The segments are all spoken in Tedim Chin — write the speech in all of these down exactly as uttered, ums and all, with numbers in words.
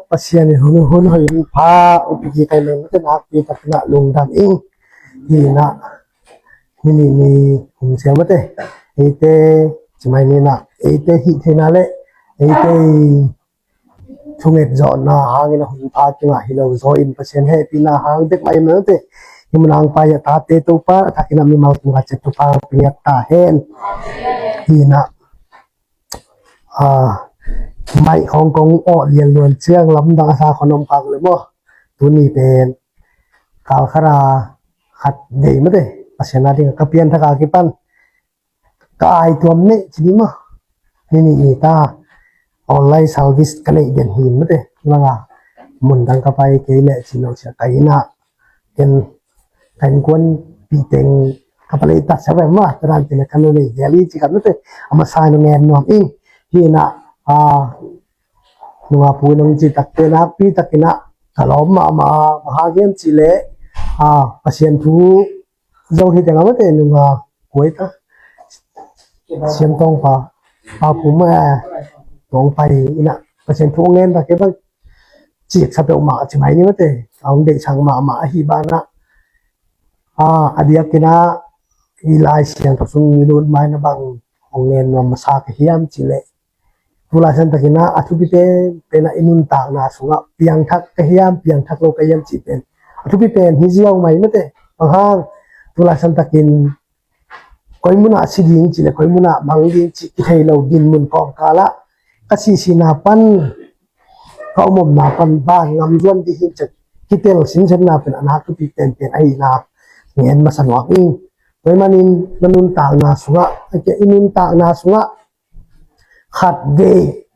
Pasian in hun hun hoih in pha upi ki kai lem te nakpi takin ah lungdam ing. Hi in ah, ni ni ni hong sia mate. Eite, ci mai ni in ah, eite hih theihna le eite thunget zawhna hangin a hun pha kingah hi lo zaw in Pasian hehpihna hang bek mah hi mate. Hih mun ah hong pai a tate Topa a thakin ah mimal tungah ciat Topa hong piak ta hen. Hi in ah, ah, maih Hong Kong awh lianluan ciang lamdang a sa khon om khak le maw. Tuni pen kal khat a khat vei mate, Pasian a ding ka pianthak a kipan ka ai tuam neih ci ding maw. Ni ni ni ta online service ka neih den hi mate. Langa mun dang ka pai kei leh ci lo sia ka in ah ken ka innkuanpih teng ka palei tat sia ve mah, ka dan teng ka nu nei zel hi ci khat mate. A masa in ngen nuam ing. Hi in ah, a, nungah pu in hong ci takte nakpi takin ah ka lawm mahmah a, bang hang hiam cih leh, a, Pasian thu zo hi teng a mate, nungah kuai ta Siam Tawngpa, Pa Pum a, Tawngpa hi in ah Pasian thu ngen ta kei bang cik sa peuhmah ci mai ni mate. A hong deihsak mahmah ahi banah, a, a diakin ah hih Lai Siangtho sung i lut mai na bang hong ngen nuam masa ka hiam cih leh, tu laisan takin ah a thupi pen pen ah i nuntakna sungah piangthak ka hiam, piangthak lo ka hiam cih pen a thupi pen hi ziau mai mate. Bang hang, tu laisan takin koi munah si ding cih le koi munah mang ding cih kithei lo dinmun kawmkal ah ka sihsihna pan, ka omomna pan van ngam zuan dih hi cih kitel sinsenna pen a nak thupi penpen ahi in ah ngen masa nuam ing. Tua ahih manin na nuntakna sungah, i nuntakna sungah khat vei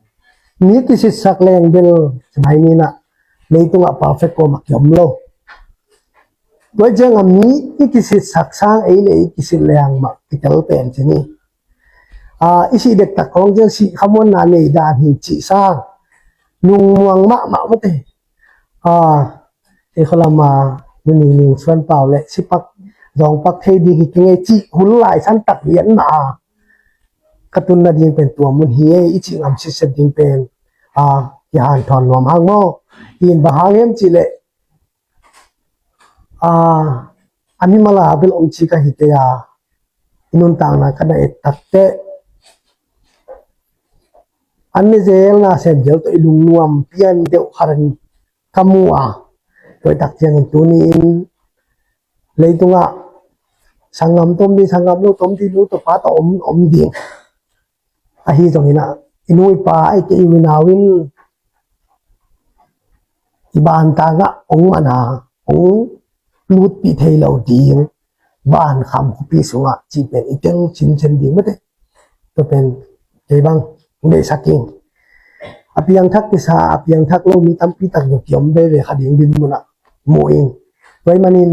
mi kisitsak leng bel ci mai ni in ah leitungah perfect kawm a kiom lo. Tua ciangah mi i kisitsak sang ei le ei kisit leng mah kitel pen ci ni. A, i sih dektak khawng ciang sih khamuanna nei dan hi cih sang lungmuang mahmah mate. A, ei khualama nu Ning Ning Suan Pau le sipak zawngpak thei ding hi kingei cih hun laisan tak lian mah a ka tunna ding pen tua mun hi ei i cih ngam sitset ding pen, a, kihanthawn nuam hang maw. In bang hang hiam cih leh, a, a mimal a bel om ci ka hi kei a, i nuntakna ka na et takte an ne zel na sem zel tawh i lungnuam pian deuh khat in ka mu a, tua i tak ciangin tuni in leitungah sanggam tom ding, sanggam lo tom ding, nu tawh pa tawh om, om ding. Ahi zongin ah i nu i pa, ahih kei i u i nau in i bantang ah hong man a hong lutpih thei lo ding, van kham khuapi sungah cih pen i teng sinsen ding mate. Tua pen kei bang hong deihsak ing. A piangthak kisa, a piangthak lo mi tampi tak zong kiom veve kha ding dinmun ah mu ing. Tua ahih manin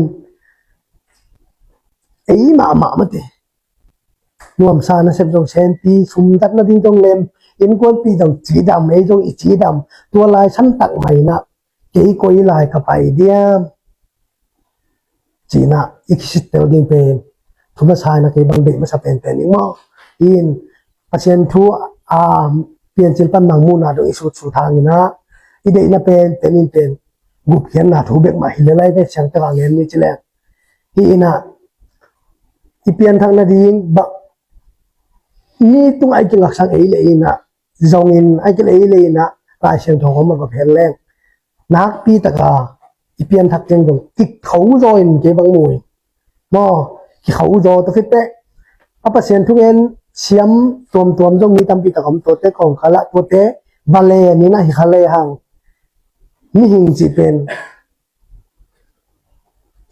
ei mahmah mate, nuamsa nasep zong sempi, sum dat nading zong lem, innkuanpih zong cidam, ei zong i cidam. Tua laisan tak mah in ah kei koi lai ka pai diam ci in ah i kisittel ding pen thu masa in ah kei bang deih masa penpen ing maw. In Pasian thu, a, Piancil pan Mangmuhna dong i sutsut hangin ah i deihna penpen in pen gupkhiatna thu bek mah hi lel lai ve, siangtak a ngen ni ci leng. Hi in ah i pianthak nading bang mi tungah i kingaksak ei le ei in ah zongin, ahih kei leh ei le ei in ah Lai Siangtho khawng mah va phen leng nakpi taka i pianthak ciang zong kikho zaw in kei bang mu hi. Maw, kikho zaw tawh khit teh a Pasian thungen siam tuamtuam zong mi tampi tak om, tuate kawmkal ah tuate va len in ah hi kha lehang mihing cih pen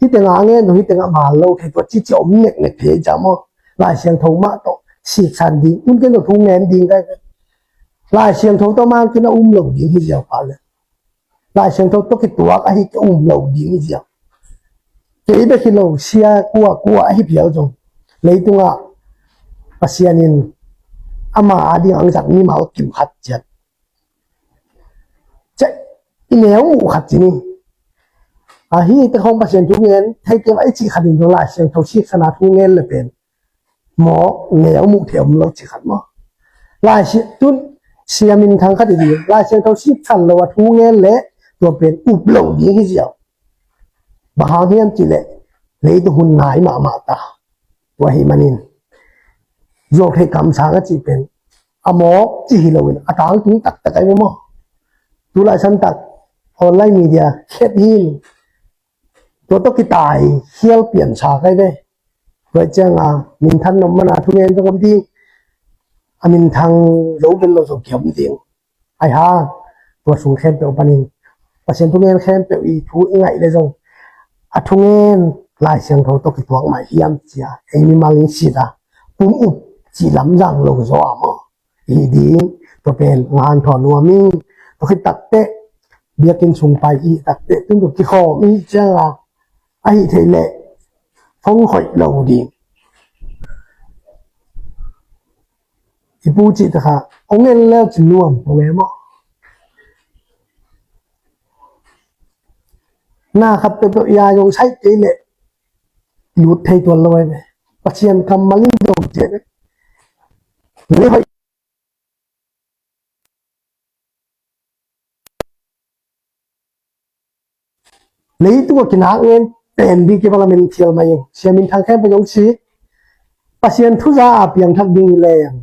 hih tengah a ngen zong hih tengah mal lo thei, tua cici om neknek thei cia maw. Lai Siangtho mah tawh siksan ding, tun ken zong thu ngen ding kai. Lai Siangtho tawh mangkin a um lo ding hi ziau pah le, Lai Siangtho tawh kituak ahi kei um lo ding hi ziau. Kei bek hi lo, sia kua kua ahi phial zong leitungah Pasian in ama ading a hong zat mimal kim khat ciat, ceh, i neu muh khat ci ni. Ahi te khawng Pasian thu ngen thei kei va i cih khat in zong Lai Siangtho siksan a thu ngen le pen maw, neu muh thei om lo cih khat maw. Lai Siang, tun Sia minthang khat hi ding, Lai Siangtho sim kha lo a thu ngen leh tua pen up lo ding hi ziau. Bang hang hiam cih leh leitung hun nai mahmah ta. Tua ahih manin zuau theih kamsang a cih pen a mawk cih hi loin a tangtung taktak ahi ve maw? Tulaisan tak online media khet hi in, tua tawh kitai khial piansa kai ve. Tua ciangin minthang nop mana thungen zong om ding, a minthang zo bel lo zong kiom ding. Ahi hang tua sung khempeuh panin Pasian thungen khempeuh i thu i ngaih leh zong a thungen Lai Siangtho tawh kituak mah hiam cia ei mimal in sit a pum up cih lam zang lo zaw a maw? Hi ding, tua pen ngan thawn nuam ing. Tua khit takteh biakinn sung pai i takteh tun tua kikhawm i ciangin ahi thei leh hong hoih lo ding. I pu cih takha hong en leu cin nuam hong em aw. Na khat peuhpeuh ya zong sai kei leh lut thei tuan lo ai ve. Pasian kammal in dong ciat ve. Lei hoih leitung a kinak ngen pen ding kibalam in thial mai ing. Sia minthang khempeuh zong si Pasian thuza a piangthak ding hi leng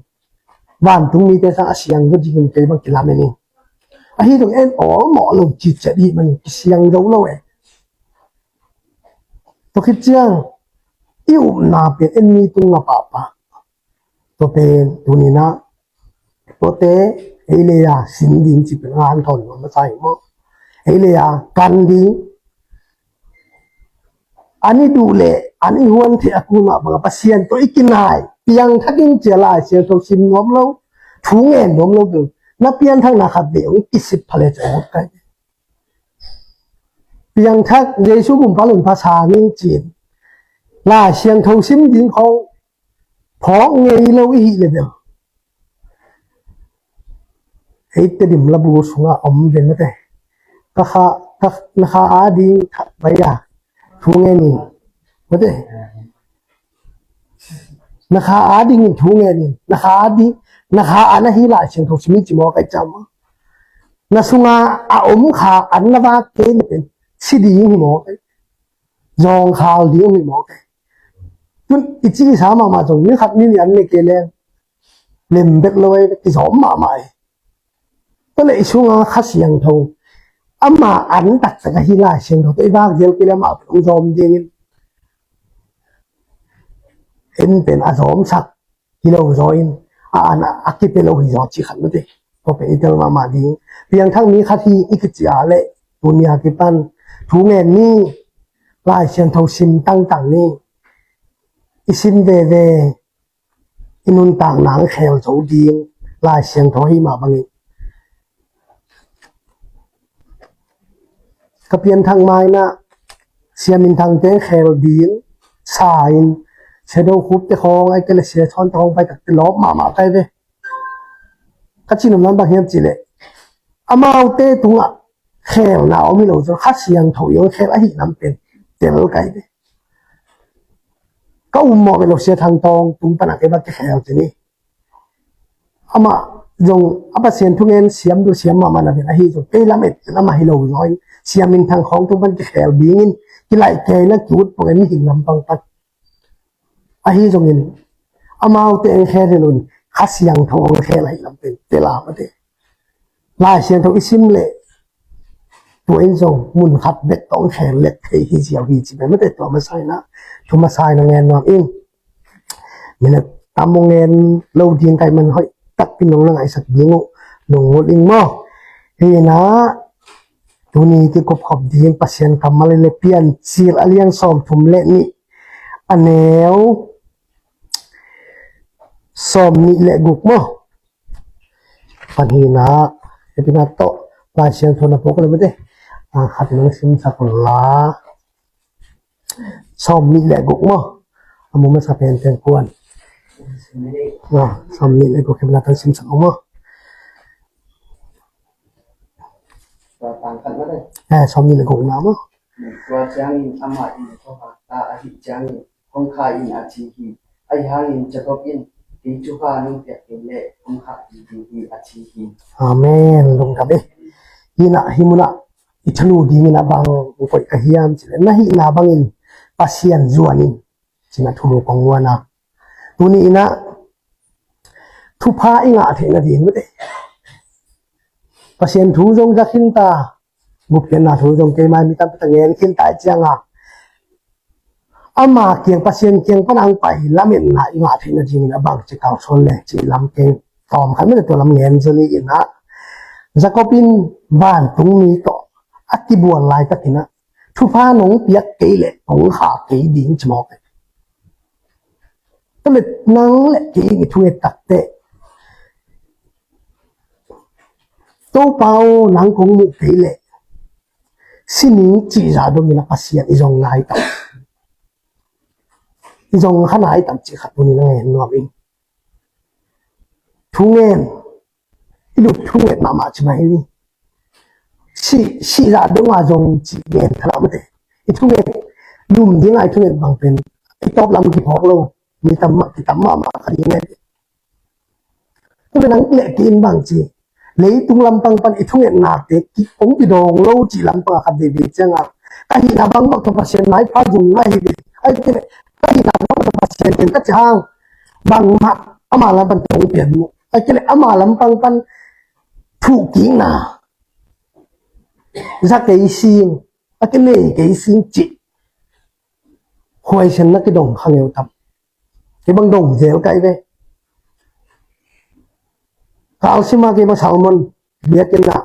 vantung mite sang a siang zo dingin kei bang kilam in ing. Ahi zong en awlmawh lo citciat i hih manin kisiang zo lo e. Tua khit ciang i upna pen en mi tung a pahpah. Tua pen tuninah tuate ei lei a sin ding cih pen ngan thawn nuam a sa hi maw? Ei lei a kan ding, an i duh leh an i huan theih a kul mah bangah Pasian tawh i kinai piangthak in cia Lai Siangtho sim nuam lo, thu ngen nuam lo pen na pianthakna khat vei hong kisip pha le cawt kai. Piangthak Jesu gumpa lungpa sa ning cin Lai Siangtho sim ding khong phawk ngei lo i hih le bel. Ei Tedim labu sungah om ve mate. Ka kha, ka, na kha a ding khat bai a thu ngen in mate. Na kha a dingin thu ngen in, na kha a ding, na kha a na hi Lai Siangtho sim in ci mawk ai cam. Na sunga a om kha an na vak kei na pen si ding hi mawk ai. Zawngkhal ding hi mawk ai. Tun i ci i sa mahmah zong ni khat ni nih an ne kei leng lem bek lo ai, kizawm mahmah ai. Tua leh i sunga Kha Siangtho ama an taktak ahi Lai Siangtho tawh i vak zel kei leh amah pen hong zawm dingin en pen a zawmsak hi lo zaw in a an a kipia lo hi zaw ci khat mate. Tua pen i tel mahmah ding. Piangthak mi khat hi i kici a leh tuni a kipan thu ngen ni, Lai Siangtho sim tangtang ni. I sim veve i nuntakna ang khel zo ding Lai Siangtho hi mah bangin ka pianthak mainah sia minthangte khel ding sa in Sia Do Khup te khawng ai kei le Sia Thawn te khawng pai takte lawp mahmah kai ve. Ka cihnopna bang hiam cihleh amaute tungah khelna om hi lo cun Kha Siangtho i hong khel ahi lam pen tel kai ve. Ka um mawh ve lo Sia Thang Tawng tung panah kei bang kikhel ci ni. Amah zong a Pasian thungen siam duh siam mahmah na ven ahi zong kei lam et amah hi lo zaw in sia minthang khawng tung pan kikhel dingin kilaih kei na ki-ut pawng in mihing lampang pan. Ahi zongin amaute eng khel hi lo in Kha Siangtho eng khel ahi lam pen tel a mate. Lai Siangtho i sim leh tua in zong mun khat bek tawh eng khel let thei hi ziau hi ci pen mate. Tua masa in ah thu masa in ah ngen nuam ing. Minute tam hong ngen lo ding kai man hoih takpi nong na ngaihsak ding uh lungngulh ing maw? Hi in ah tuni kikupkhop ding Pasian kammal in le Piancil a lian sawmthum le nih a neu sawmnih le guk maw? Pahnihna, hepina tawh Lai Siangtho na pawk le mate. Ah, khat in hong simsak un la. Sawmnih le guk maw? A mu masa pen pen kuan. Ah, sawmnih le guk hepina tawh simsak un maw? Eh, sawmnih le guk na maw? Tua ciangin amah in tua ta ahih ciangin hong kha in a ci hi. Ahi hangin Jacob in Kei thupha nong piak kei leh kong khah kei ding hi, a ci hi. Amen. Lungdam e. Hi-in ah, hih munah i thulu dingin ah bang koih ka hiam cih leh, na hihna bangin Pasian zuan in, ci-in ah thulu kong guan a. Tuni-in ah thupha i ngah theih nading mate, Pasian thu zong za khin ta, gupkhiatna thu zong keima mi tampi tak ngen khin ta i ciang a, ama kiang, Pasian kiang pan a hong pai lametna i ngah theih nadingin a bangci kalsuan leng cih lam keng tawm khat mate, tua lam ngen zaw ni. In ah, Jacob in vantung mi tawh a kibuan laitakin ah, thupha nong piak kei leh kong khah kei ding, ci mawk hi. Tua leh nang leh kei i thunget takteh, Topa aw, nang kong muh kei leh sining cih zah dongin ah Pasian i zong nai tam, i zong kha nai tam cih khat tuni-in ah ngen nuam ing. Thungen, i lut thunget mahmah ci mah hi ni. Sih, sih zah dong a zong cih ngen thadah mate. I thunget, lum ding a i thunget bang pen i tawp lam kiphawk lo, mi tam mah, kitam mahmah kha ding ngen. Tua leh nang leh kei in bang ci, leitung lampang pan i thungetnate ki, hong kidawng lo cih lampang a khat veivei ciang a, ka hihna bangbang tawh Pasian maipha zong ngai hi ve. Ahih kei leh ka hihna bangbang tawh Pasian pen ka cih hang, bangmah ama lam pan tawh hong pian uh. Ahih kei leh ama lampang pan thuhkikna za kei sing, a kinei kei sing cih huaisianna kidong kha ngeu tam. Kei bang dong zel ka hi ve. Ka alsima kei bang salmon biakinn ah,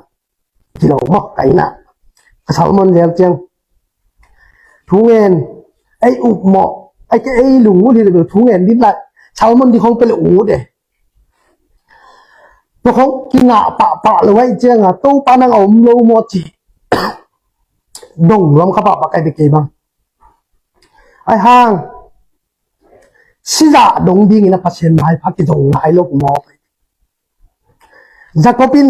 kilo mawk ka inn ah, ka salmon zel ciang, thungen, ei up mawh, ei ke ei lungul hi le bel thungen din lai, salmon di khong pele ut e. Tua khong kingah pahpah lo ahih ciang a, Topa nang a om lo maw cih dong nuam kha pahpah ka hi ve kei bang. Ahih hang, sizah dong dingin a Pasian maipha kizong nai lo maw. Jacob in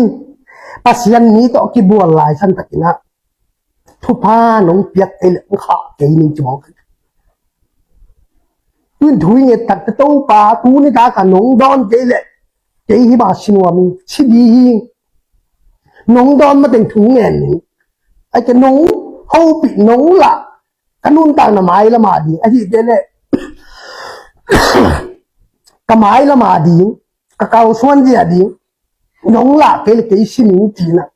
Pasian mi tawh kibual lai san takin ah, thupha nong piak kei leh kong khah kei ning ci mawk hi. Tu-in thu i nget takteh, Topa, tuni tak a nong dawn kei leh kei hih bang si nuam ing, si ding hi. Nong dawn mateng thu ngen ning. Ahih kei leh nong hopih, nong lah, ka nuntakna mailam a ding, ahih kei leh ka mailam a ding, ka kalsuan zia ding, nong lah kei leh kei si ning ci-in ah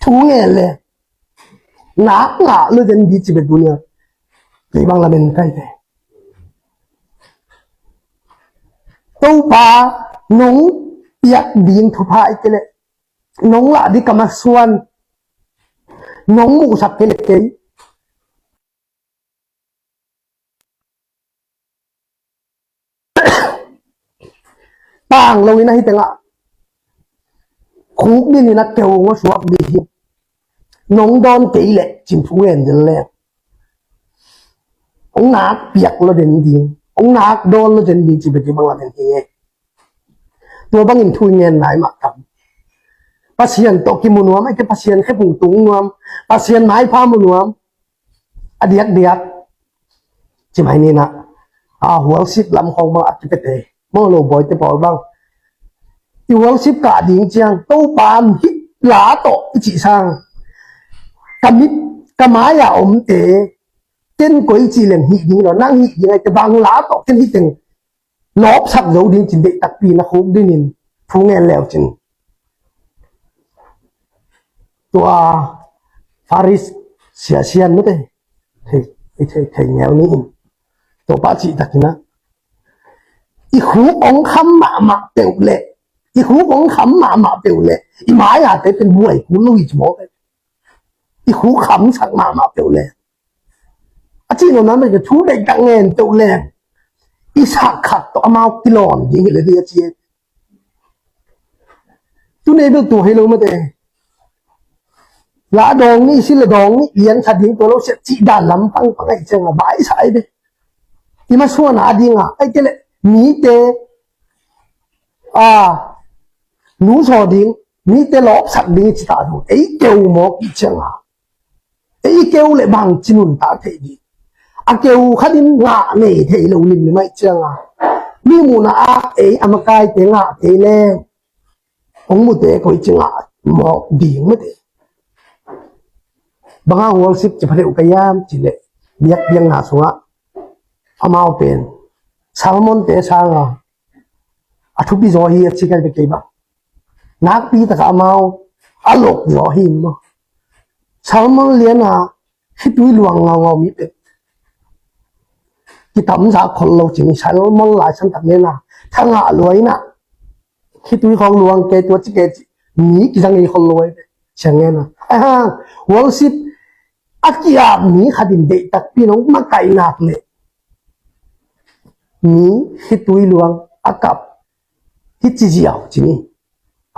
thu ngen leh nak ngah lo den ding ci bek ding hi. Kei bang lamen ka hi ve. Topa, nong piak ding thupha ahih kei leh nong lah ding ka masuan nong muhsak kei leh kei tang lo in ahi teng ah khuk din in a keu ngawh suak ding hi. Nong dawn kei leh ci-in thu ngen den leng, hong nak piak lo den ding, hong nak dawn lo den ding ci bek hi bang lamen hi. Tua bangin thu i ngen nai mah tam. Pasian tawh kimu nuam, ahih kei leh Pasian khephung tung nuam, Pasian maipha mu nuam, a diakdiak ci mai ni in ah, a worship lam khawng bang a kipete, mawh lo bawite pawl bang. I worship kah ding ciang, Topa hih la tawh i cih sang, ka mit, ka mai-a omte, ken koi cih leng hih ding lo, nang hih ding ahih teh bang la tawh ken hih teng lawpsak zo ding ci-in deih takpi in a khuk din in thu ngen leu cin. Tua Faris siasian mate, thei, thei, thei ngel ni in. Topa cih takin ah, i khuk hong kham mahmah peuh leh, i khuk hong kham mahmah peuh leh, i mai-ate pen buai kul lo hi ci mawk. I khuk khamsak mahmah peuh leh, a cih nuam na mah, thu deih tak ngen peuh leng, i sak khat tawh amau kilawm ding hi leh ding a ci e. Tuni bel tua hi lo mate. La dawng ni, si le dawng ni, lian khat ding tua lo sia cih dan lampang pang ahih ciang a, baisa ahi ve. I masuan a ding a, ahih kei leh mite a nusaw ding, mite lawpsak ding i ci ta zong, ei keu mawk i ciang a, ei keu leh bangci nuntak thei ding. A keu khat in ngah nei thei lo limlim ahih ciang a, Mi muhna ah ei a makaite ngah kei leng hong mute koi ci ngah mawk ding mate. Bang hang worship ci pha deuh ka hiam cih leh biakpiakna sungah amau pen Salmon-te sanga a thupi zaw hi a ci ka hi ve kei bang. Nakpi takah amau a lok zaw hi maw. Salmon liana khitui luang ngaungau mi pek kitamzah khol lo cin hi. Salmon Lai Siangtho nena thangah luaina khitui khawng luang kei tua ci kei ci mi kizang hi khol lo ai ve. Siang nena ahi hang worship a kiap mi khat in deih takpi nong makaih nak leh mi khitui luang a kap hi ci ziau cin hi.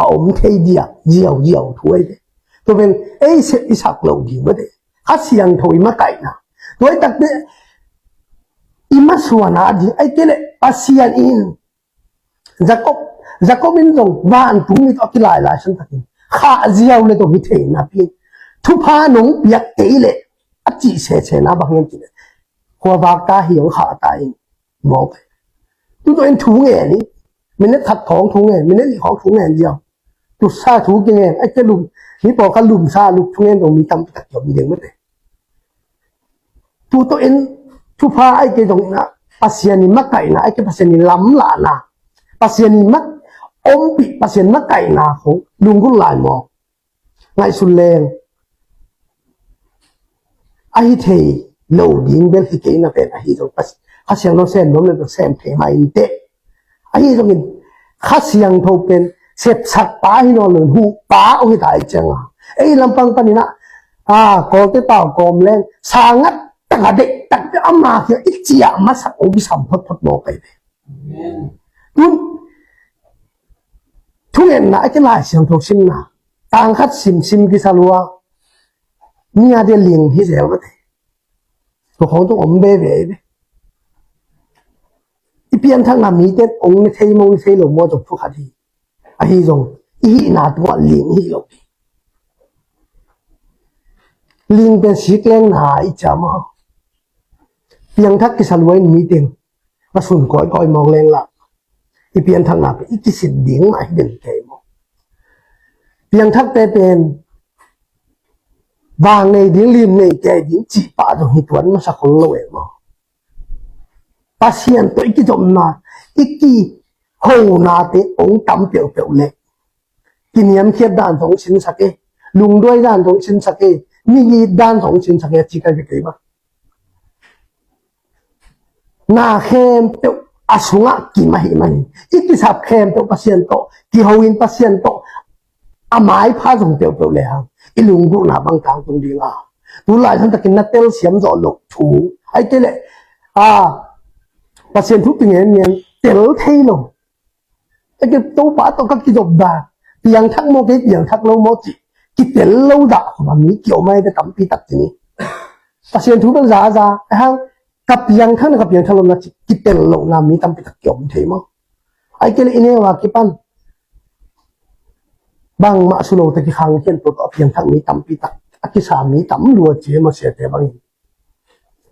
A om thei dia ziau ziau thu ai ve. Tua pen ei sep i sak lo ding mate. Kha Siangtho i makaihna tua ai takte i masuana ding ai kei leh Pasian in Jacob, Jacob in zong vantung mit a kilailai san takin kha ziau le tawh mi theihna pi thupha nong piak kei leh a cih sesena bang hiam cih leh khuavak ta hi hong kha ta in mawk. Tuto in thu ngen hi. Minute khat khawng thu ngen, minute nih khawng thu ngen ziau. Tusa thu ki ngen ai ke lum. Mi pawlkhat lumsa luk thu ngen dong mi tampi tak kiom ding mate. Tuto in thupha ai ke dong ina Pasian i makaihna ai ke Pasian i lamlahna Pasian i mak ompih Pasian makaihna khong lunggulh lai mawk. Ngaihsun leng ahi thei lo ding bel hi kei na pen ahi zong Kha Siangtho sem nuam le sem thei mai in teh. Ahi zongin Kha Siangtho pen sepsak pa hi nawn lo in huh pa ong hi ta i cianga ei lampang paninah a Kawlte pau kawm leng sangat taka deih takte ama kia i ciah masak ong kisam photphot mawk ai ve. Tun thungetna a ke Lai Siangtho simna tangkhat simsim kisa lua mi a dia ling hi zel mate. Tua khawng tung om veve ve. I pianthakna mite ong ne thei mong ne thei lo maw zong thukhat hi. Ahi zong i hihna tungah ling hi lo. Ling pen siklengna i ciam aw. Piangthak kisa lua in mi teng va sun kawikawi mawk lengla i pianthakna pen i kisit ding mah hi den kei maw. Piangthakte pen vang nei ding lim nei kei ding cih pah zong hi tuan masa khol lo e maw. Pasian tawh i kizopna i kihonate ong tam peuhpeuh leh kiniamkhiat dan zong sinsak e, lungduai dan zong sinsak e, migit dan zong sinsak e a ci ka hi kei bang. Na khempeuh a sungah kim ahih manin i kisap khempeuh Pasian tawh kiho in Pasian tawh a maipha zong peuhpeuh le hang i lunggulhna bang tangtung ding a tu lai santakin na telsiam zawh loh thu ai kei leh a Pasian thu kingen ngen tel thei lo. Eke Topa tawh ka kizop dan piangthak maw kei piangthak lo maw cih kitel lo dah khuama mi kiom ai te tampi tak ci ni. Pasian thu bel zaza a hang ka piangthak na ka piangthak lo na cih kitel lo na mi tampi tak kiom thei maw. Ai kei le i neu a kipan bangmah su lo te kikhang khian tua tawh a piangthak mi tampi tak a kisa mi tam lua ci maw siate bangin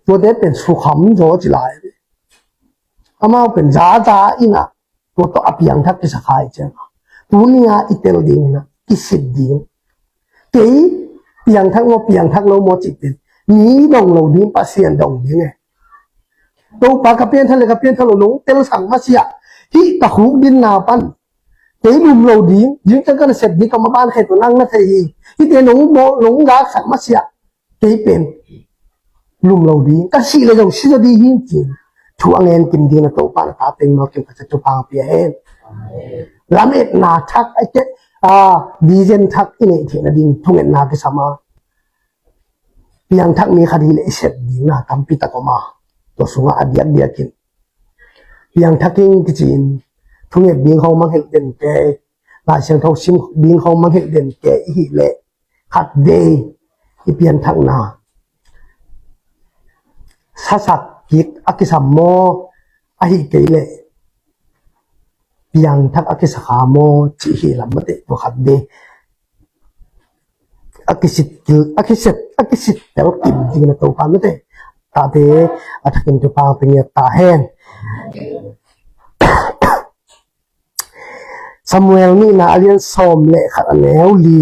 tuate pen sukham zaw ci lai. Amau pen zaza ina tua tawh a piangthak kisa khai ciang a tunia i tel ding ina kisit ding. Kei piangthak maw piangthak lo maw cih pen mi dong lo ding Pasian dong ding e. Topa ka pianthak le ka pianthak lo nong tel sang masiah hih ka khuk dinna pan kei lum lo ding ding ciang ka na sep ding ka maban khe tua nang na thei hi. Hihte nong gaksak masiah kei pen lum lo ding ka sih le zong si zaw ding hi cin thu a ngen kim ding na Topa na ta teng maw kim ka ca thupha pia hen. Lametna thak ai te a vision thak i neih theihna ding thungetna kisam a piangthak mi khat hi le i sep ding na tampi tak om a tua sungah a diakdiakin piangthak ing kici in thunget ding khawng manghelh den ke Lai Siangtho sim ding khawng manghelh den ke i hih leh khat vei i pianthakna sasak kik a kisam maw ahi kei leh piangthak a kisa kha maw cih hi lam mate tua khat vei a kisit kil a kiset a kisit tel kim ding na Topa mate tate a thakin Topa pengiat ta hen. Samuel nihna a lian sawm le khat a neu li.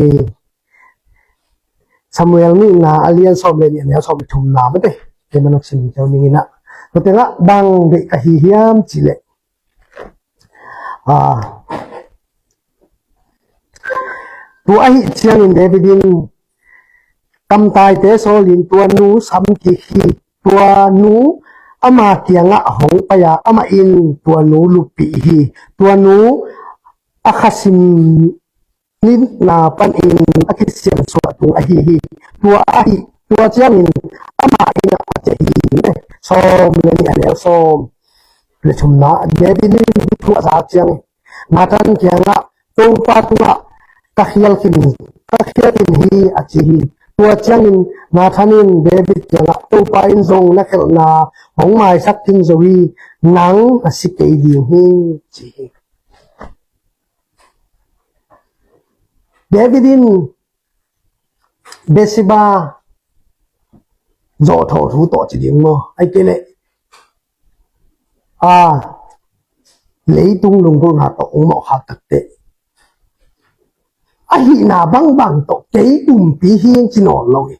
Samuel nihna a lian sawm le nih a neu sawm le thumna mate. Kei manok sin keu ning ina. Tua tengah bang deih ka hi hiam cih leh. Ah. Tua ahih ciangin David in kamtaite sawlin tua nu sam kik hi. Tua nu ama kiangah hong pai a, amah in tua nu luppih hi. Tua nu a khasim nitna panin a kisiansuah tung ahi hi. Tua ahi, tua ciangin amah in a ciah hi. Sawm le nih a neu sawm le thumna. David in thu a zak ciangin Nathan kiangah, Topa tungah ka khial khin, ka khial khin hi, a ci hi. Tua ciangin Nathan in David kiangah, Topa in zong na khelhna hong maisak khin zo hi, nang na si kei ding hi, ci hi. David in Bathsheba zawh tho thu tawh ci ding maw? Ai kei leh, a, leitung lunggulhna tawh ong mawh khak takteh, ahihna bangbang tawh kei umpi hi ci nawn lo hi.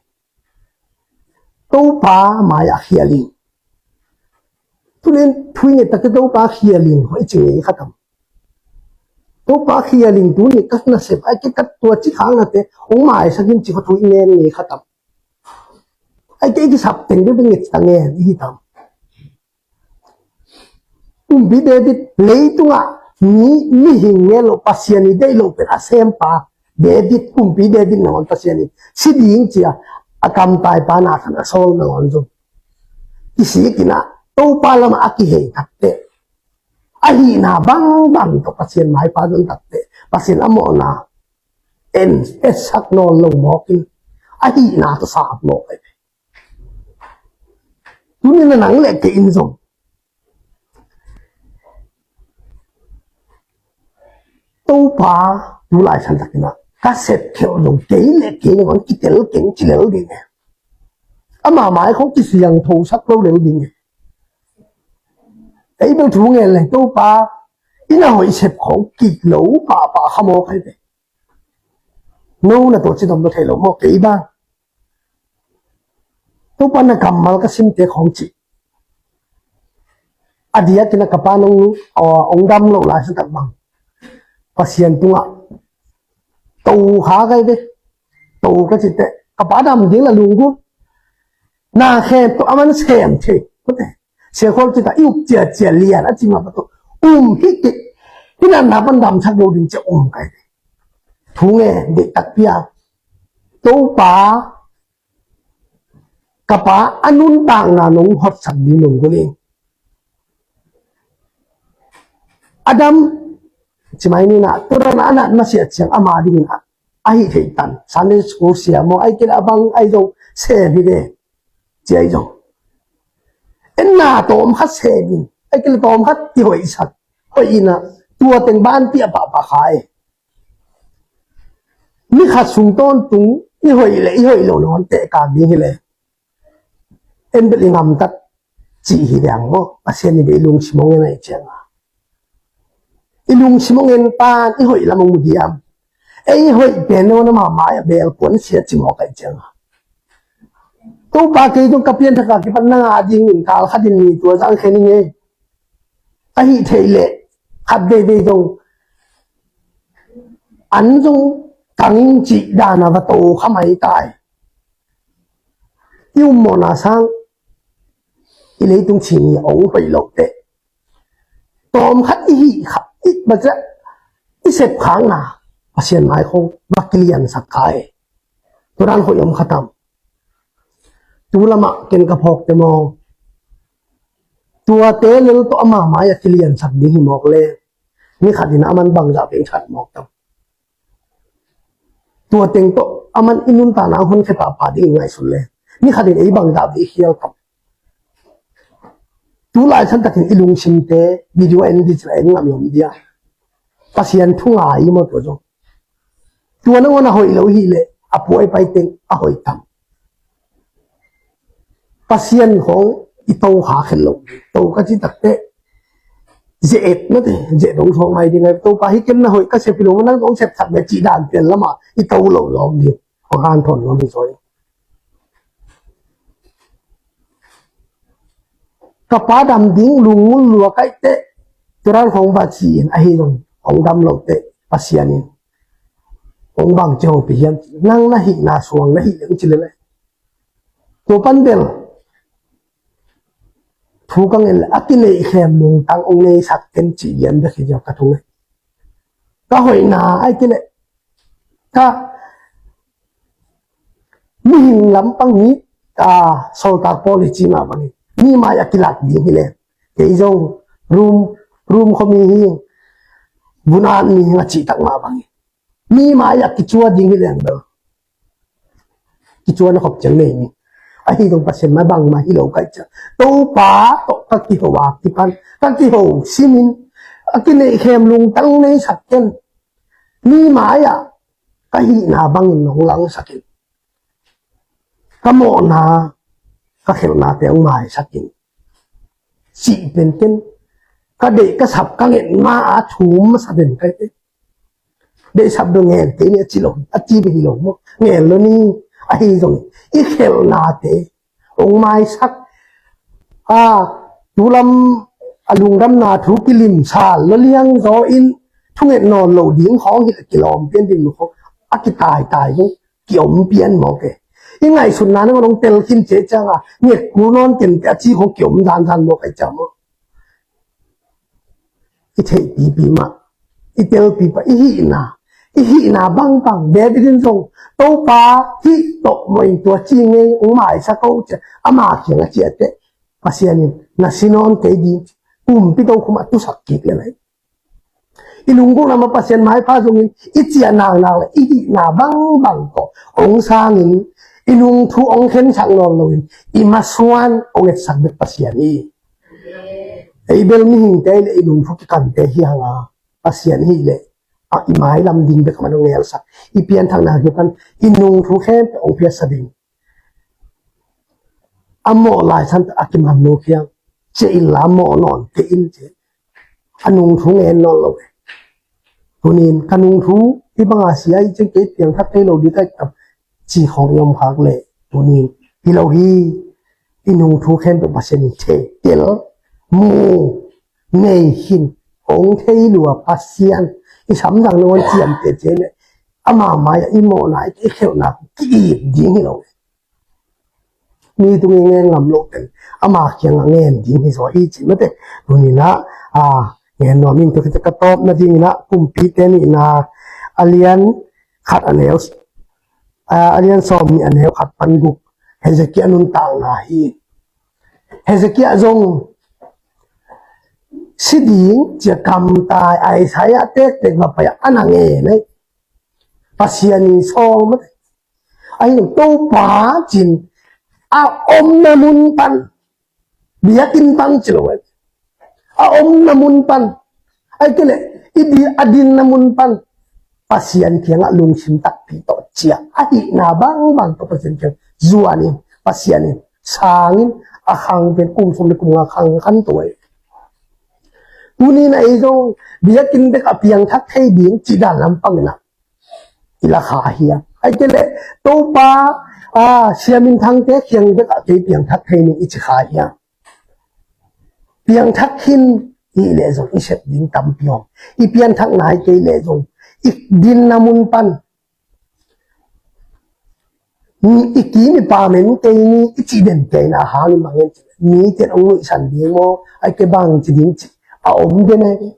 Topa mai-ah khial in. Tunin thu i nget takteh Topa khial in hoih ci ngei kha tam. Topa khial in tuni ka nasep, ai kei ka tua ci khak nate ong maisak in ci kha thu i ngen ngei kha tam. Ai kei kisap teng bek nget ta ngen i hi tam. Kumpi David leitungah mi, mihing ngen lo, Pasian i deih lo pen a sempa David, kumpi David nangawn Pasian in si ding ci-a a kamtaipa Nathan a sawl nangawn zong kisik in a, Topa lamah a kihei takteh, ahihna bangbang tawh Pasian maipa zon takteh Pasian a mawhna en, etsak nawn lo mawk in, ahihna tawh sap mawk ai. Tuni na nang le kei in zong Topa tu lai santakin a ka sep khelh zong kei le kei nangawn kitel keng ci lel ding e. Ama mai khong kisiangthosak lo lel ding e. Ei bel thu ngen leng Topa in a hoih sep khong kik lo pahpah kha mawk ai ve. No na tua ci dom lo thei lo maw kei bang. Topa na kammal ka simte khawng cih a diakin a ka pa nong, aw, ong dam lo lai sa tak bang Pasian tungah to kha kai ve. To ka cih teh ka pa dam ding la lunggu na khem to aman sem thei. Siakhol cih ta i up ciacia lian a cih mah pa to um hi kei. Hi natna pan damsak lo ding cia um kai ve. Thu nge deih takpi a Topa ka pa a nuntakna nong hotsak ding nong gol in. Adam ci mai ni na, tua dan a nat masiah ciang ama dingin a, a hih theih tan. Sunday school sia maw, ai kei leh a bang ai zong sem hi ve. Ci ai zong. En na tawm khat sem in, ai kei leh tawm khat i hoihsak. Hoih in a, tua teng ban piah pahpah kha e. Ni khat sung tawntung i hoih le i hoih lo nawn teh kak ding hi le en bel i ngamtat cih hi ding maw? Pasian i bel i lungsim hong en ai cianga i lungsim hong en pan i hoih lam hong mu diam? Ei i hoih pen nawn a mahmah a bel puan sia ci mawk ai cianga Topa kei zong ka pianthak a kipan nang a dingin kal khatin ni tua zang khen i ngei. Ahih theih leh khat veivei zong an zong tangin cih dan a va to kha mai tai. I um mawhna sang i leitung chin i ong hoih loh teh tawm khat i hih kha i baca i sep khakna Pasian mai khong va kiliansak kha e. Tua dan hoih om kha tam. Tu lamah ken ka phawk te maw? Tuate lel tawh ama mai a kiliansak ding hi mawk le ni khat in a man bangzah vei khat mawk tam. Tua teng tawh a man i nuntakna a honkhia pahpah ding i ngaihsun le ni khat in ei bangzah vei khial tam. Tu lai santakin i lungsimte video en dih cila en ngam i om dia. Pasian thu ngai i maw tua zong. Tua nangawn a hoih lo hi leh a puai pai teng a hoih tam. Pasian khong i to kha khen lo. To ka ci takteh Zia et mate, zia et hong suak mai ding a, Topa hi ken na hoih ka sep hi lo, nang hong sep thak le cih dan pian lamah i to lo zawk ding, hong hanthawn lo ding zaw hi. Ka pa dam ding lungngul lua kaih teh, Turan hong va ci-in ahi zong hong dam lo teh, Pasian in hong bang ci hopih hiam? Nang na hihna suang na hih leng ci leleh. Tua pan bel thu ka ngen le a kineihkhem lungtang hong neisak ken ci lian bek hi ziau ka thung e. Ka hoihna ai kile ka mihing lampang hi, a, sawltak pawl i ci mah bangin mi mai a kilak ding hi le, kei zong rum, rum khuami hi, vun-at mi hi a cihtak mah bangin mi mai a kicua ding hi leng bel kicua na khop ciang nei ni. Ahi zong Pasian mai bangmah hi lo kai ciang Topa tawh ka kiho a kipan ka kiho simin a kineihkhem lungtang neisak ken. Mi mai a ka hihna bangin nong langsak in, ka mawhna ka khelhnate hong maisak in, cih pen ken ka deih ka sap ka nget ma a thum masa den kai te. Deih sap dong ngen kei ni a ci lo, a ci bek hi lo maw? Ngen lo ni. Ahi zong i khelhnate hong maisak a, tulam a lungdamna thu kilimsal lo liang zaw in thunget nawn lo ding khawng hi a kilawm pian ding khawng a kitaitai ding kiom pian mawk e. I ngaihsutna nangawn hong tel khin ciang a nget kul nawn ken te a ci khawng kiom zanzan mawk ai ciang maw? I theihpipi mah, i telpi pah, i hihna, i hihna bangbang David in zong Topa hih tawh mawh in tua ci ngei hong maisak ko ci a, ama kiang a ciah teh Pasian in na si nawn kei ding ci, kumpi tokhom a tusak kik lelai. I lunggulhna mah Pasian maipha zongin i ciah naknak le i hihna bangbang tawh hong sangin i nungthu hong khensak nawn loin i masuan hong etsak bek Pasian hi. Ei bel mihingte le i nungthu kikante hi hang a, Pasian hi le a i mailam ding bek man hong ngelsak, i pianthakna kipan i nungthu khempeuh hong piaksa ding. A mawh lai san a kiman nu kiang ciah inla mawh nawn kei in ci. A nungthu ngen nawn lo e. Tunin ka nungthu i banga sia i cing kei piangthak thei lo ding ka i kam ci khawng i om khak le tunin hi lo hi. I nungthu khempeuh Pasian in thei tel mu nei hin hong thei lua Pasian i samdang nangawn ciamteh ciai le ama mai-ah i mawhna i khelhna ki-ip ding hi lo. Mi tungin ngen ngam lo ten ama kiangah ngen ding hi zaw hi ci mate. Tuninah a ngen nuam in tua khit ka tawpna dinginah Kumpite nihna a lian khat a neu a lian sawm nih a neu khat pan guk Hezekiah nuntakna hi. Hezekiah zong si ding cia kamtai Isaiah tektek va pai-ah a na ngen ei. Pasian in sawl mate. Ahi Topa cin a omna mun pan biakinn pan ci lo ei. A omna mun pan ai kei le i di a dinna mun pan Pasian kiangah lungsim takpi tawh cia ahihna bangbang tawh Pasian kiang zuan in Pasian in sangin a khang pen kum sawm le kum nga khang khan tua ei. Tuninah ei zong biakinn bek a piangthak thei ding cih dan lam panginah i la kha hiam? Ai kei le Topa a siaminthangte kiang bek a kei piangthak thei ning i ci kha hiam? Piangthak khin hih leh zong i sep ding tampi om. I pianthak nai kei leh zong i dinna mun pan i kim i pamen kei ni i ci den kei na hangin bangin ci mi ten ong nuihsan ding maw ai kei bang ci ding ci a om den ai.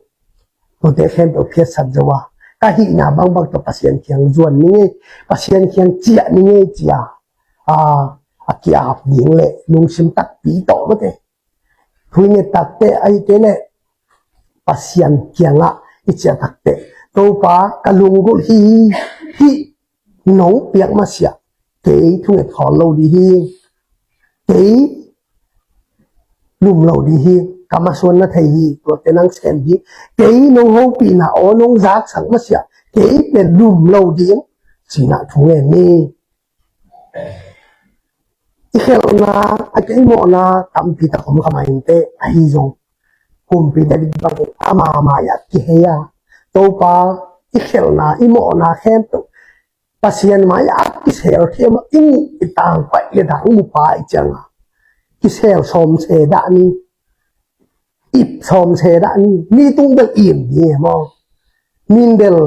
Tuate khempeuh phiatsat zo a ka hihna bangbang tawh Pasian kiang zuan ni ngei Pasian kiang ciah ni ngei cia a a kiap ding le lungsim takpi tawh mate. Thu i nget takte ai kei le Pasian kiangah i ciah takte Topa ka lunggulh hi hi nong piak masiah kei thunget khawl lo dih hi. Kei lum lo dih hi. Ka masuan na thei hi tuate nang sem dih. Kei nong hopihna aw nong zaksak masiah kei pen lum lo dih cinah thu ngen ni. I khelhna a kei mawhna tampi tak om kha mah inteh ahi zong Kumpi David bangin ama mai-ah kihei a, Topa i khelhna, i mawhna khempeuh Pasian mai-ah kisel thei a, i nguh i tangpaih le dang nupa i cianga kisel sawm se dah ni, ip sawm se dah ni, mi tung bel im ni maw? Min bel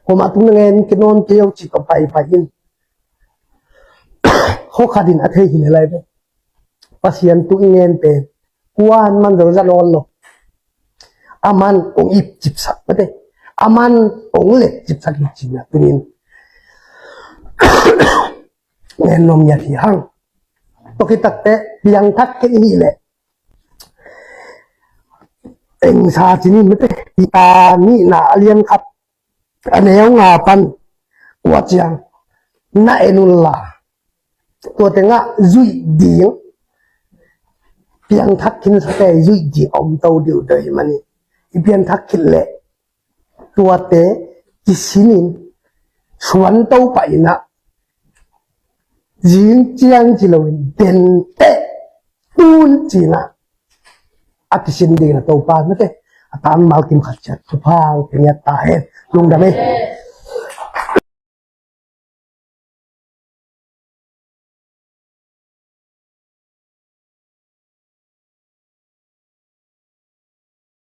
koma tung na ngen kei nawn kei o ci tawh paipai in. Khua khat in a thei hi le lai ve. Pasian tung i ngen pen kuan man zo za nawn lo. A man ong ip cipsak mate, a man ong let cipsak hi cina tunin ngen nuam ngiat hi hang. Tua khit takteh piangthak khin hi leh, engsa cinin mate, Peter nihna a lian khat, a neu nga pan, tua ciang na en unla, tua tengah zuih ding, piangthak khinsate zuih ding a om to deuhdeuh hi manin, i piangthak khit leh tuate kisinin suan to pah inah, zing ciang ci loin denteh tun cinah a kisin dingin a Topa mate a tan mal kim khat ciat thupha pia ngiat ta hen. Lungdam ei.